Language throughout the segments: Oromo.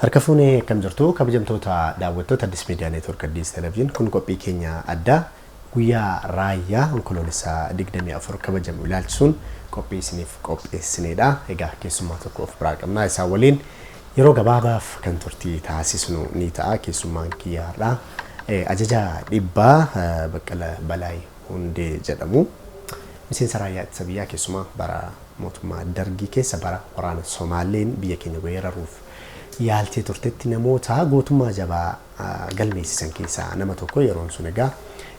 Harka fuunee, akkam jirtu kabajamtoota daawwattoota Addis Miidiyaa Neetwoork, Addis Television? Kun qophii keenya addaa guyyaa raayyaa Onkoloolessaa 24 kabajamu ilaalchisuun qophii isiniif qopheessinedha. Egaa keessummaa tokko of biraa qabna. Isaan waliin yeroo gabaabaaf kan turtii taasisnu ni ta'a. Keessummaan kiyya har'aa ajajaa dhibbaa Baqqala Balaay Hundee jedhamu. Miseensa raayyaa ittisa biyyaa, keessumaa bara mootummaa Dargii keessa bara waraana Somaaleen biyya keenya weeraruuf yaaltee turtetti namoota gootummaa jabaa galmeessisan keessaa nama tokko. Yeroon sun egaa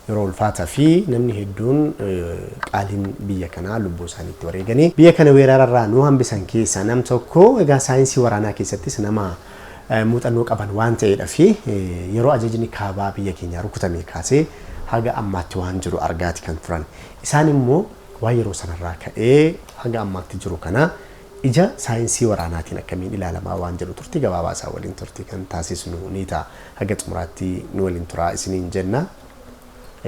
yeroo ulfaataa fi namni hedduun qaaliin biyya kanaa lubbuu isaaniitti wareeganii biyya kana weerararraa nu hambisan keessaa nam tokko. Egaa saayinsii waraanaa keessattis nama muuxannoo qaban waan ta'eedha fi yeroo ajajni kaabaa biyya keenyaa rukutame kaasee haga ammaatti waan jiru argaati kan turan. Isaan immoo waan yeroo sanarraa ka'ee haga ammaatti jiru kana ija saayinsii waraanaatiin akkamiin ilaalamaa waan jedhu turtii gabaabaa isaa waliin turtii kan taasisnu ni ta'a. Haga xumuraatti nu waliin turaa isiniin jenna.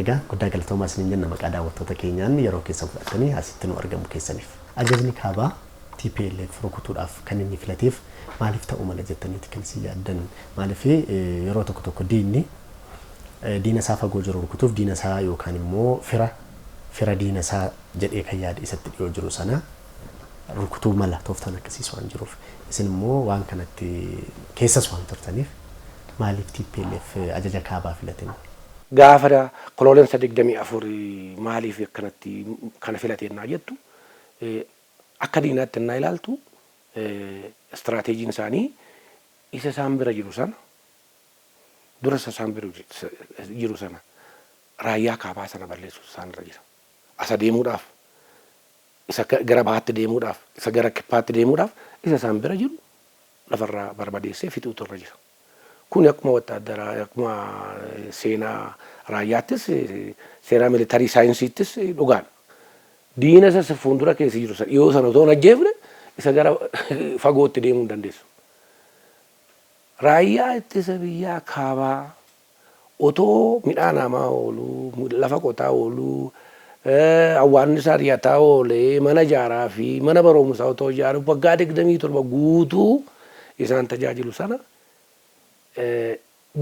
Egaa guddaa galatoomaa isiniin jenna maqaa daawwattoota keenyaan yeroo keessan fudhattanii asitti nu argamu keessaniif. Ajajni kaabaa TPLF rukutuudhaaf kan inni filateef maaliif ta'uu mala jettaniiti kan isin yaaddan? Maaliif yeroo tokko tokko diinni diina isaa fagoo jiru rukutuuf diina isaa yookaan immoo fira diina isaa jedhee kan yaade isatti dhiyoo jiru sana rukutuu mala, tooftaan akkasiis waan jiruuf. Isin immoo waan kanatti keessas waan turtaniif, maaliif TPLF ajaja kaabaa filatin? Gaafa Onkoloolessa 24 maaliif akkanatti kana filateenaa jettu, akka diinaatti innaa ilaaltu, istiraateejiin isaanii isa isaan bira jiru sana dura, isa isaan bira jiru sana, raayyaa kaabaa sana balleessuuf isaan irra jira. Asa deemuudhaaf, isa gara bahaatti deemuudhaaf, isa gara kibbaatti deemuudhaaf, isa isaan bira jiru lafarraa barbadeessee fixuutu irra jira. Kun akkuma wattaadaraa, akkuma seenaa raayyaattis, seenaa military saayinsiittis dhugaadha. Diina isa fuuldura keessa jiru sana dhiyoo sana otoo hin ajjeefne isa gara fagootti deemuu hin dandeessu. Raayyaa ittisa biyyaa kaabaa otoo midhaan hamaa ooluu, lafa qotaa ooluu, hawwaannisa ari'ataa oolee, mana ijaaraa fi mana barumsaa otoo ijaaru waggaa 27 guutuu isaan tajaajilu sana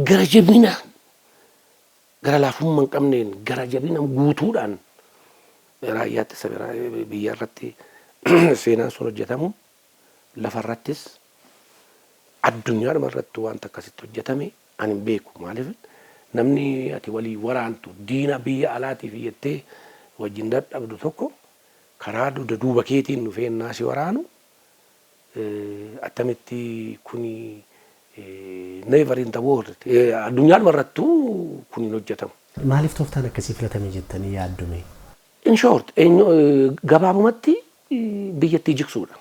gara jabina, gara laafummaa hin qabneen, gara jabina guutuudhaan raayyaa ittisa biyyaa irratti seenaan sun hojjetamu, lafarrattis addunyaadhuma irratti wanta akkasitti hojjetame ani hin beeku. Maaliif, namni ati walii waraantu, diina biyya alaatiif jettee wajjin dadhabdu tokko karaa dugda duuba keetiin dhufee innaa si waraanu attamitti kuni? Never in the world, addunyaadhuma irrattuu kun hin hojjetamu. Maaliif tooftaan akkasii filatame jettanii yaaddume? In short, gabaabumatti biyyattii jigsuudha.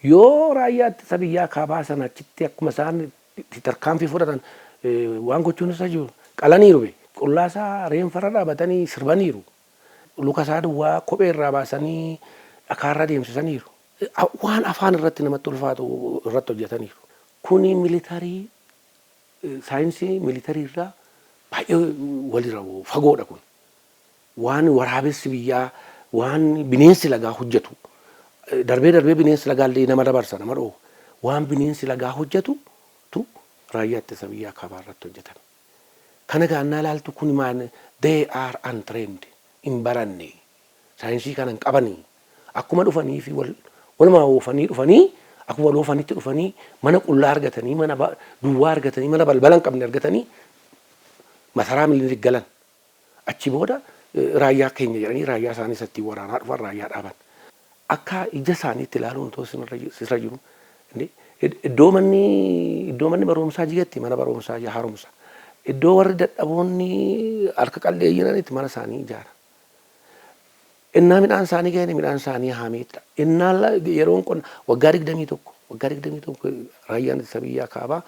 Yoo raayyaa ittisa biyyaa kaabaa sana achitti akkuma isaan tarkaanfii fudhatan waan gochuun isa jiru qalaniiru be. Qullaa isaa reenfarra dhaabatanii sirbaniiru. Luka isaa duwwaa kophee irraa baasanii dhakaarra deemsisaniiru. Waan afaan irratti namatti ulfaatu irratti hojjetaniiru. Kuni military saayinsii military irraa baay'ee walirra fagoodha kun. Waan waraabessi biyyaa, waan bineensi lagaa hojjetu, darbee darbee bineensi lagaa illee nama dabarsa, nama dhoohu. Waan bineensi lagaa hojjetu tu raayyaa ittisa biyyaa kaabaa irratti hojjetame. Kana gaannaa ilaaltu, kun maal? They are untrained, hin baranne, saayinsii kana hin qabanii. Akkuma dhufanii fi walumaa oofanii dhufanii, akkuma wal oofanitti dhufanii mana qullaa argatanii, mana duwwaa argatanii, mana balbala hin qabne argatanii, masaraa Minilik galan. Achi booda raayyaa keenya jedhanii raayyaa isaanii isatti waraanaa dhufan, raayyaa dhaaban. Akka ija isaaniitti ilaaluun otoo sirra jiru, iddoo manni barumsaa jigetti mana barumsaa haaromsa. Iddoo warri dadhaboonni harka qalleeyyiinanitti mana isaanii ijaara. Innaa midhaan isaanii ga'e midhaan isaanii haameedha. Innaa yeroon qonna waggaa 21, waggaa 21 raayyaan ittisa biyyaa kaabaa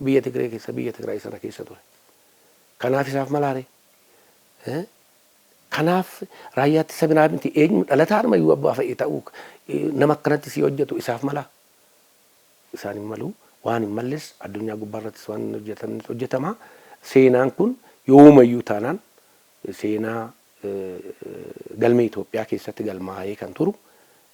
biyya Tigree keessa, biyya Tigraay sana keessa ture. Kanaaf isaaf malaare. Kanaaf raayyaa ittisa biraa miti, eenyu dhalataadhuma iyyuu abbaa fe'e ta'uu, nama akkanatti si hojjetu isaaf malaa. Isaan hin malu, waan hin malles addunyaa gubbaa irrattis waan hin hojjetamne hojjetama. Seenaan kun yoomayyuu taanaan seenaa galmee Itoophiyaa keessatti galmaa'ee kan turu,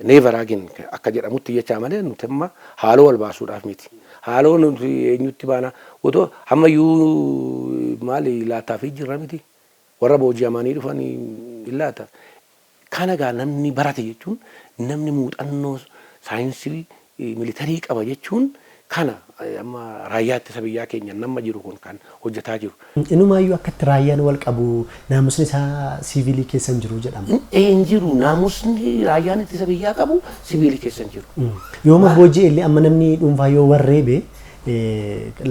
never again akka jedhamutti jechaa malee nuti amma haaloo wal baasuudhaaf miti. Haaloo nuti eenyutti baana? Otoo hammayyuu maali laataafii jirra miti. Warra booji'amanii dhufan hin laata. Kana gaa namni barate jechuun, namni muuxannoo saayinsii military qaba jechuun kana. Amma raayyaa ittisa biyyaa keenya nama jiru kun kan hojjetaa jiru. Inumaayyuu akkatti raayyaan wal qabu naamusni isaa siivilii keessa hin jiru jedhama. Hin jiru, naamusni raayyaan ittisa biyyaa qabu siviilii keessa hin jiru. Yooma booji'e illee, amma namni dhuunfaa yoo warreebe,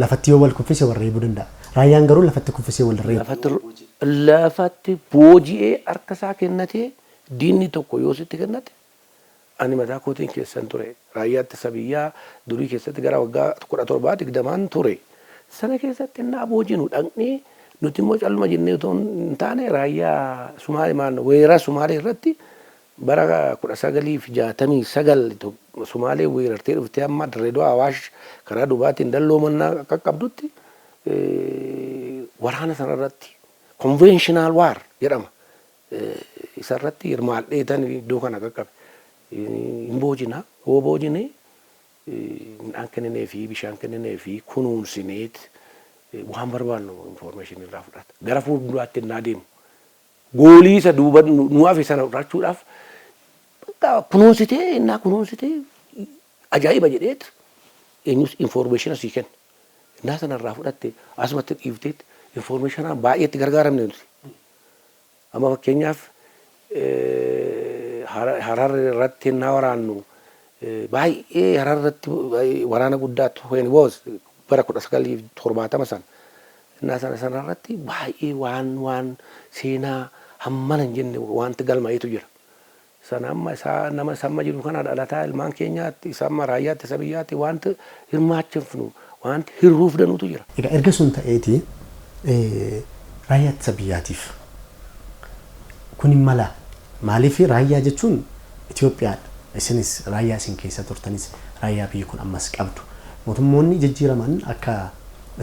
lafatti yoo wal kuffise warreebuu danda'a. Raayyaan garuu lafatti kuffisee wal reebu. Lafatti booji'ee harka isaa kennatee, diinni tokko yoo sitti kennate, ani mataa kootiin keessan ture. Raayyaa ittisa biyyaa durii keessatti gara waggaa 17, 20n ture. Sana keessatti innaa boojinu dhaqnee, nuti immoo calluma jennee otoo hin taane, raayyaa Sumaalee maal weerara Sumaalee irratti bara 1969 Sumaalee weerartee dhuftee amma Dirreedoo Awaash karaa dubaatiin dalloo mannaa qaqqabdutti, waraana sanarratti conventional war jedhama. Isarratti hirmaadheetan iddoo kana qaqqabe. Hin boojina. Yoo boojine midhaan kenninee fi bishaan kenninee fi kunuunsineet waan barbaannu information irraa fudhata. Gara fuulduraatti innaa deemu, goolii isa duuba nu hafe sana fudhachuudhaaf bakka kunuunsitee, innaa kunuunsitee ajaa'iba jedheet eenyus information sii kenna. Innaa sana irraa fudhatte asumatti dhiifteet information baay'eetti gargaaramne nuti. Amma fakkeenyaaf Harar irratti innaa waraannu, baay'ee Harar irratti waraana guddaatu when was bara 1970 sana. Innaa sana irratti baay'ee waan seenaa hammana hin jenne wanti galmaa'etu jira. Sana amma isaa nama isa amma jiru kana dhalataa ilmaan keenyaatti, isa amma raayyaa ittisa biyyaatti wanti hirmaachifnu, wanti hirruuf danuutu jira. Egaa erga sun ta'eeti raayyaa ittisa biyyaatiif kun hin mala. Maaliif? Raayyaa jechuun Itoophiyaadha. Isinis raayyaa isin keessa turtanis raayyaa biyyi kun ammas qabdu. Mootummoonni jijjiiraman akka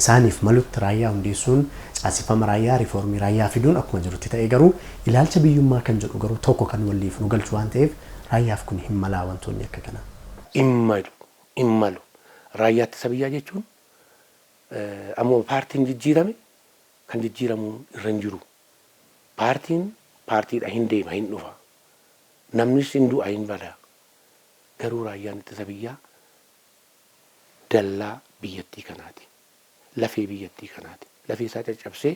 isaaniif malutti raayyaa hundeessuun, caaseffama raayyaa, riifoormii raayyaa fiduun akkuma jirutti ta'e, garuu ilaalcha biyyummaa kan jedhu garuu tokko kan waliif nu galchu waan ta'eef, raayyaaf kun hin malaa wantoonni akka kanaa? Hin malu, hin malu. Raayyaa ittisa biyyaa jechuun ammoo paartiin jijjiirame kan jijjiiramuu irra hin jiru. Paartiin paartiidha, hin deema, hin dhufa. Namnis hin du'a, hin bada. Garuu raayyaan ittisa biyyaa dallaa biyyattii kanaati. Lafee biyyattii kanaati. Lafee isaa caccabsee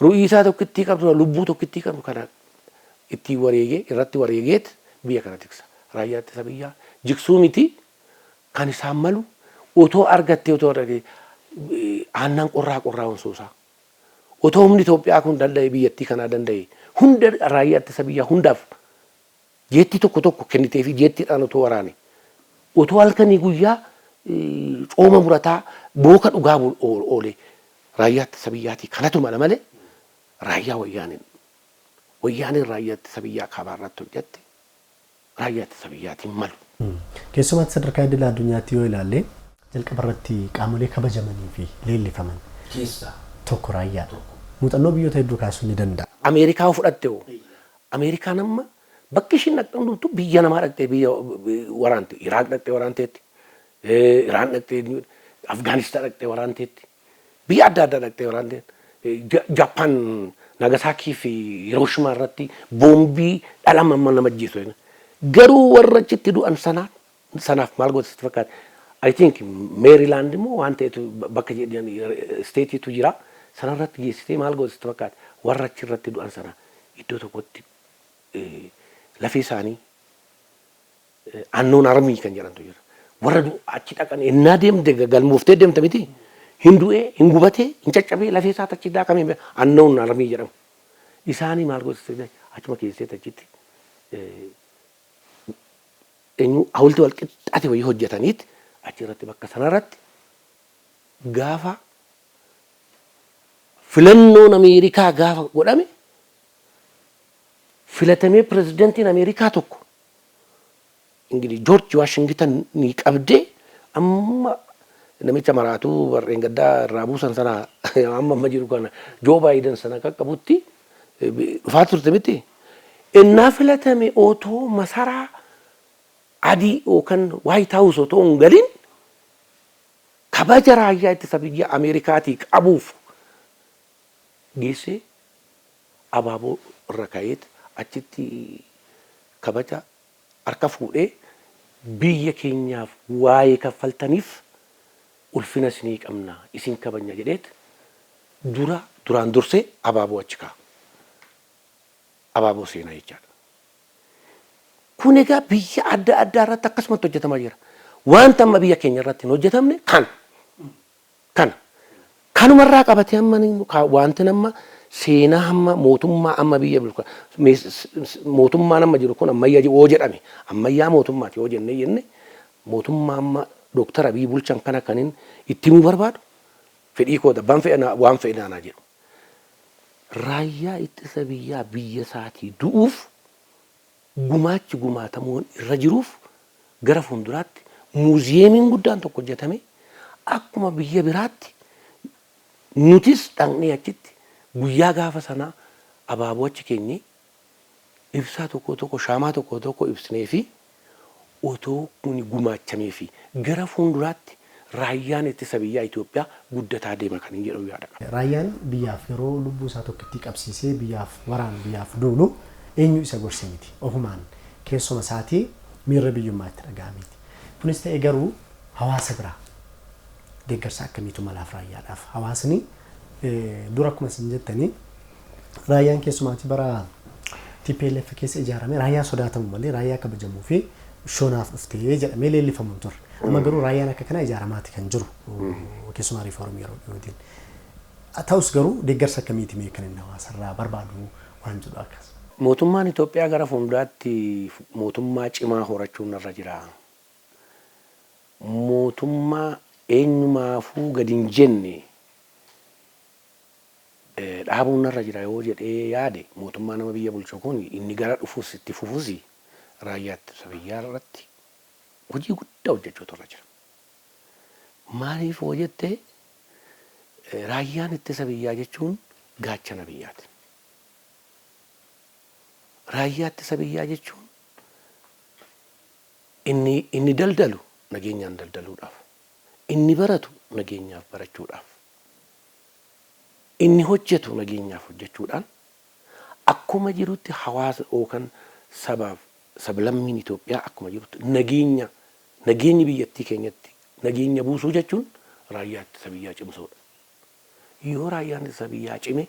ru'ii isaa tokkittii qabdu, lubbuu tokkittii qabdu kana ittiin wareegee, irratti wareegeet biyya kana tiksa. Raayyaa ittisa biyyaa jigsuu miti kan isaan malu. Otoo argattee, otoo argattee aannan qorraa qorraa onsoosaa. Otoo humni Itoophiyaa kun danda'e, biyyattii kanaa danda'e, hunda raayyaa ittisa biyyaa hundaaf jeettii tokko tokko kennitee fi jeettiidhaan otoo waraane, otoo halkanii guyyaa cooma murataa booka dhugaa oole, raayyaa ittisa biyyaatii kanatu mala malee raayyaa wayyaaneen raayyaa ittisa biyyaa kaabaa irratti hojjette raayyaa ittisa biyyaatiin malu. Keessumaatti sadarkaa idil addunyaatti yoo ilaalle, jalqaba irratti qaamolee kabajamanii fi leellifaman keessaa tokko raayyaadha. Muuxannoo biyyoota hedduu kaasuun ni danda'a. Ameerikaa fudhatte hoo, Ameerikaan amma bakki ishiin dhaqxe hundumtuu biyya namaa dhaqxee biyya waraante. Iraaq dhaqxee waraanteetti. Iraan dhaqxee, Afgaanistaan dhaqxee waraanteetti. Biyya adda addaa dhaqxee waraanteetti. Jappaan Nagasaakii fi Hirooshimaa irratti boombii dhala amma nama ajjeesu. Garuu warra achitti du'an sanaan sanaaf maal goote sitti fakkaate? I think Maryland immoo waan ta'etu bakka jedhan stateiitu jira. Sanarratti geessitee maal goote sitti fakkaate? Warra achirratti du'an sana iddoo tokkotti lafee isaanii unknown army kan jedhamtu jira. Warra achi dhaqan ennaa deemte galmooftee deemte miti. Hin du'ee, hin gubatee, hin caccabee, lafee isaa achi daakamee unknown army jedhamu. Isaanii maal goote? Achuma keessee achitti eenyu hawultii wal qixxaate wayii hojjetaniit achirratti bakka sanarratti gaafa filannoon Ameerikaa gaafa godhame filatamee pirezidantiin Ameerikaa tokko እንግዲህ Joorji Waashingtan ni qabdee amma namicha maraatuu warreen gaddaa irraa buusan sana amma amma jiru kana Joo Baayiden sana qaqqabutti dhufaa turte miti. Innaa filatame otoo masaraa Adii yookaan White House otoo hin galin kabaja raayyaa ittisa biyya Ameerikaatii qabuuf geessee abaaboo irra ka'eet achitti kabaja harka fuudhee, biyya keenyaaf waa'ee kaffaltaniif ulfina isinii qabna, isin kabajna jedheet dura duraan dursee abaaboo achi kaa'a. Abaaboo seenaa jechaadha. Kun egaa biyya adda addaa irratti akkasumatti hojjetamaa jira. Wanta amma biyya keenya irratti hin hojjetamne kan kana. Kanumarraa qabatee amma wanti amma seenaa hamma mootummaa amma biyya bulchu, mootummaan amma jiru kun ammayyaa yoo jedhame, ammayyaa mootummaati yoo jenne mootummaa amma Dooktar Abiy bulchan kana kanin itti himuu barbaadu, fedhii koota abbaan fedha waan fedhe jedhu. Raayyaa ittisa biyyaa biyya isaatii du'uuf gumaachi gumaatamuun irra jiruuf gara fuulduraatti muuziyeemiin guddaan tokko hojjetame, akkuma biyya biraatti nutis dhaqnee achitti guyyaa gaafa sanaa abaaboo achi keenyee, ibsaa tokko tokko, shaamaa tokko tokko ibsinee fi otoo kun gumaachamee fi gara fuulduraatti raayyaan ittisa biyyaa Itoophiyaa guddataa deema kan hin jedhu yaada qaba. Raayyaan biyyaaf yeroo lubbuu isaa tokkittii qabsiisee biyyaaf waraanu, biyyaaf duulu, eenyu isa gorse miti. Ofumaan keessuma isaatii miirra biyyummaa itti dhaga'ameeti. Kunis ta'e garuu hawaasa biraa deeggarsa akkamiitu malaaf raayyaadhaaf? Hawaasni dura akkuma isin jettanii raayyaan keessumaatii bara TPLF keessa ijaarame raayyaa sodaatamu malee raayyaa kabajamuu fi shoonaaf dhuftee jedhamee leellifamu hin turre. Amma garuu raayyaan akka kanaa ijaaramaati kan jiru, keessumaa riifoormii yeroo dhiyootiin. Ta'us garuu deeggarsa akkamiiti mee kan inni hawaasarraa barbaadu waan jedhu akkas. Mootummaan Itoophiyaa gara fuulduraatti mootummaa cimaa horachuun irra jira. Mootummaa eenyumaafuu gadi hin jenne dhaabuun narra jira yoo jedhee yaade, mootummaa nama biyya bulchu kun inni gara dhufus itti fufus raayyaa ittisa biyyaa irratti hojii guddaa hojjechuutu irra jira. Maaliif hoo jette, raayyaan ittisa biyyaa jechuun gaachana biyyaati. Raayyaa ittisa biyyaa jechuun inni daldalu nageenyaan daldaluudhaaf, inni baratu nageenyaaf barachuudhaaf, inni hojjetu nageenyaaf hojjechuudhaan, akkuma jirutti hawaasa yookaan sabaaf sablammiin Itoophiyaa akkuma jirutti nageenyi biyyattii keenyatti nageenya buusuu jechuun raayyaa ittisa biyyaa cimsuudha. Yoo raayyaan ittisa biyyaa cime,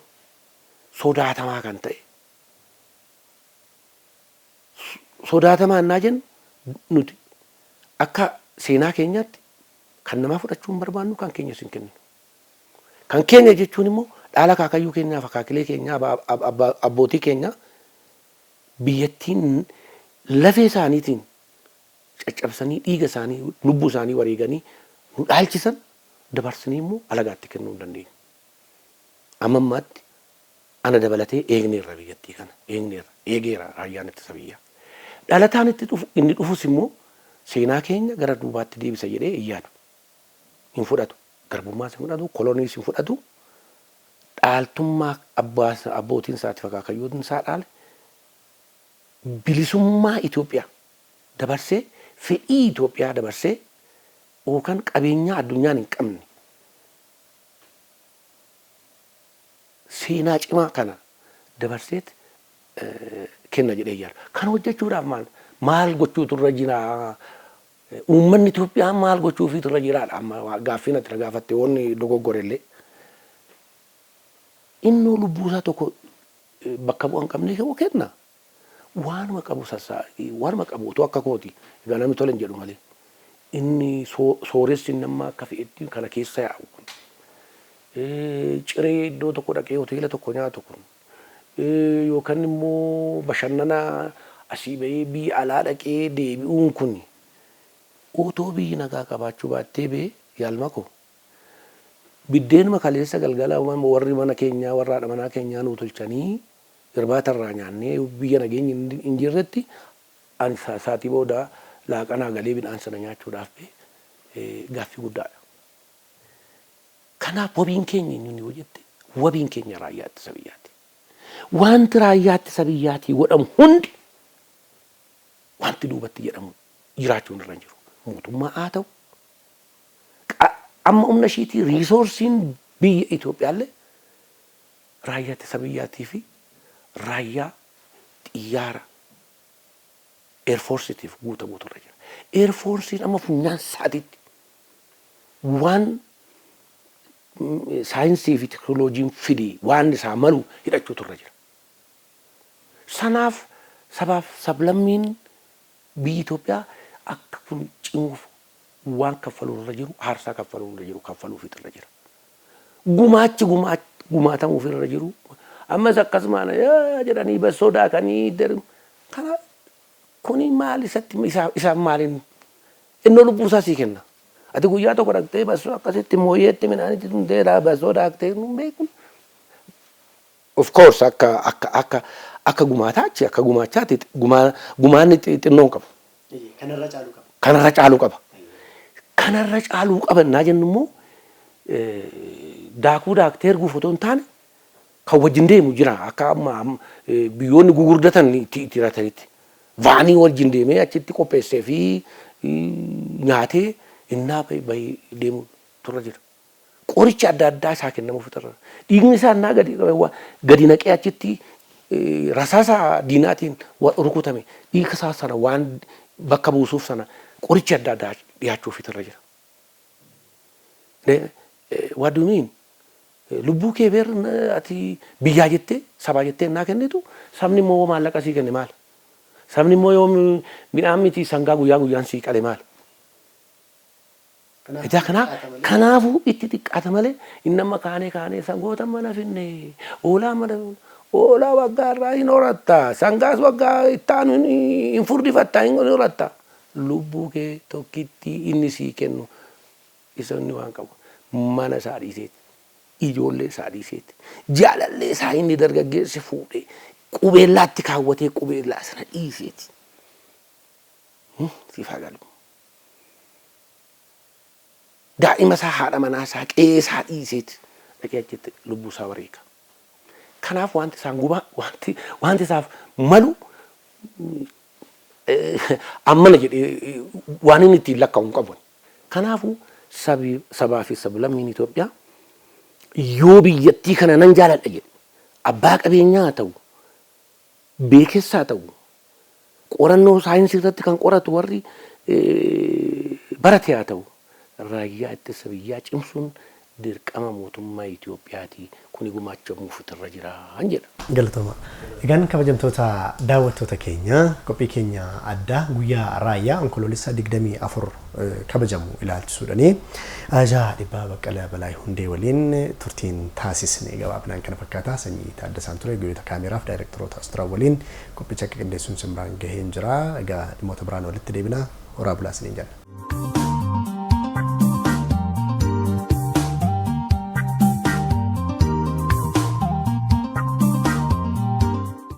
sodaatamaa kan ta'e, sodaatamaa innaa jennu, nuti akka seenaa keenyaatti kan namaa fudhachuu hin barbaannu, kan keenyas hin kenninu. Kan keenya jechuun immoo dhaala akaakayyuu keenyaaf akaakilee keenyaa, abbootii keenyaa biyyattiin lafee isaaniitiin caccabsanii, dhiiga isaanii, lubbuu isaanii wareeganii nu dhaalchisan dabarsinee immoo alagaatti kennuu hin dandeenyu. Amma ammaatti ana dabalatee eegneerra, biyyattii kana eegneerra, eegeera raayyaan ittisa biyyaa. Dhalataan itti dhufu, inni dhufus immoo seenaa keenya gara duubaatti deebisa jedhee hin yaadu. Hin fudhatu. Garbummaas hin fudhatu, koloniis hin fudhatu. Dhaaltummaa abbootiin isaatiif akaakayyuun isaa dhaale, bilisummaa Itoophiyaa dabarsee, fedhii Itoophiyaa dabarsee, yookaan qabeenyaa addunyaan hin qabne, seenaa cimaa kana dabarseet kenna jedhee yaadu. Kana hojjechuudhaaf maal maal gochuutu irra jira? Uummanni Itoophiyaa maal gochuufiitu irra jiraadha amma gaaffiin ati na gaafatte, wanni dogoggore illee. Innoo lubbuu isaa tokko bakka bu'a hin qabne yoo kenna. Waanuma qabu sassaa, waanuma qabu otoo akka kooti egaa namni tole hin jedhu malee. Inni sooressi inni amma akka fe'etti kana keessa yaa'u kun, ciree iddoo tokko dhaqee hoteela tokko nyaatu kun, yookaan immoo bashannana asii bahee biyya alaa dhaqee deebi'uun kun, otoo biyyi nagaa qabaachuu baattee bee yaalma koo, biddeenuma kaleessa galgala warri mana keenyaa, warra haadha manaa keenyaa nuu tolchanii irbaata irraa nyaannee, biyya nageenyi hin jirretti ani sa'aatii booda laaqanaa galee midhaan sana nyaachuudhaaf gaaffii guddaadha. Kanaaf wabiin keenya eenyuun yoo jette, wabiin keenya raayyaa ittisa biyyaati. Wanti raayyaa ittisa biyyaatii godhamu hundi wanti duubatti jedhamu jiraachuun irra hin jiru. Mootummaa haa ta'u amma humna ishiitii resourceiin biyya Itoophiyaallee raayyaa ittisa biyyaatii fi raayyaa xiyyaara air forceiitiif guutamuutu irra jira. Air forceiin amma funyaan isaatiitti waan saayinsii fi teknooloojiin fidii waan isaa malu hidhachuutu irra jira. Sanaaf sabaaf sablammiin biyya Itoophiyaa akka kun cimuuf waan kaffaluu irra jiru, aarsaa kaffaluu irra jiru kaffaluufiitu irra jira. Gumaachi gumaatamuuf irra jiru ammas akkasumaan jedhanii bassoo daakanii kana kuni maal isatti isaaf maaliin innoo lubbuu isaa sii kenna. Ati guyyaa tokko dhaqxee bassoo akkasitti mooyyeetti midhaanitti tumtee bassoo daaktee hin beeku. Of course, akka gumaataachi akka gumaachaatti gumaanni xinnoo qabu. Kanarra caaluu qaba. Kanarra caaluu qaba. Kanarra caaluu qaba naa jennu immoo daakuu daaktee erguuf otoo hin taane kan wajjin deemu jira, akka amma biyyoonni gugurdatan itti hiratanitti. Vaanii wajjin deemee achitti qopheessee fi nyaatee innaa bahee deemu turre jira. Qoricha adda addaa isaa kennamuuf turre. Dhiigni isaa innaa gadi naqee achitti rasaasa diinaatiin rukutame, dhiiga isaa sana waan bakka buusuuf sana qorichi adda addaa dhiyaachuuf irra jira. What do you mean? Lubbuu kee beer ati biyyaa jettee, sabaa jettee innaa kennitu, sabni immoo maallaqa sii kenne maal? Sabni immoo yoo midhaan miti sangaa guyyaa guyyaan sii qale maal? Ijaa kanaafuu itti xiqqaata malee inni amma kaanee kaanee sangoota mana finne, hoolaa mana, hoolaa waggaa irraa hin horatta, sangaas waggaa ittaanu hin furdifatta, hin horatta. Lubbuu kee tokkitti inni sii kennu isa inni waan qabu mana isaa dhiiseeti, ijoollee isaa dhiiseeti, jaalallee isaa inni dargaggeessi fuudhee qubeellaatti kaawwatee qubeellaa sana dhiiseeti. Siif haa galu. Daa'ima isaa, haadha manaa isaa, qe'ee isaa dhiiseeti dhaqee achitti lubbuu isaa wareega. Kanaaf wanti isaan gubaa wanti isaaf malu ammana jedhee waan inni ittiin lakkaa'u hin qabu. Kanaafuu sabaa fi sablammiin Itoophiyaa yoo biyyattii kana nan jaaladha jedhe, abbaa qabeenyaa haa ta'u, beekessaa ta'u, qorannoo saayinsii irratti kan qoratu warri barate haa ta'u, raayyaa ittisa biyyaa cimsuun dirqama mootummaa Itoophiyaati. Kuni gumaachamuuf irra jira jedha. Galatooma. Egaan kabajamtoota daawwattoota keenya, qophii keenya addaa guyyaa raayyaa Onkoloolessa 24 kabajamu ilaalchisuudhaani ajajaa dhibbaa Baqqalaa Balaa Hundee waliin turtiin taasisne gabaabinaan kana fakkaata. Sanyii Taaddasaan ture guyyoota kaameraaf daayirektoroota Asturaa waliin qophicha akka qindeessuun simbiraan gaheen jira. Egaa dhimmoota biraan walitti deebina. Horaa bulaa isiniin jenna.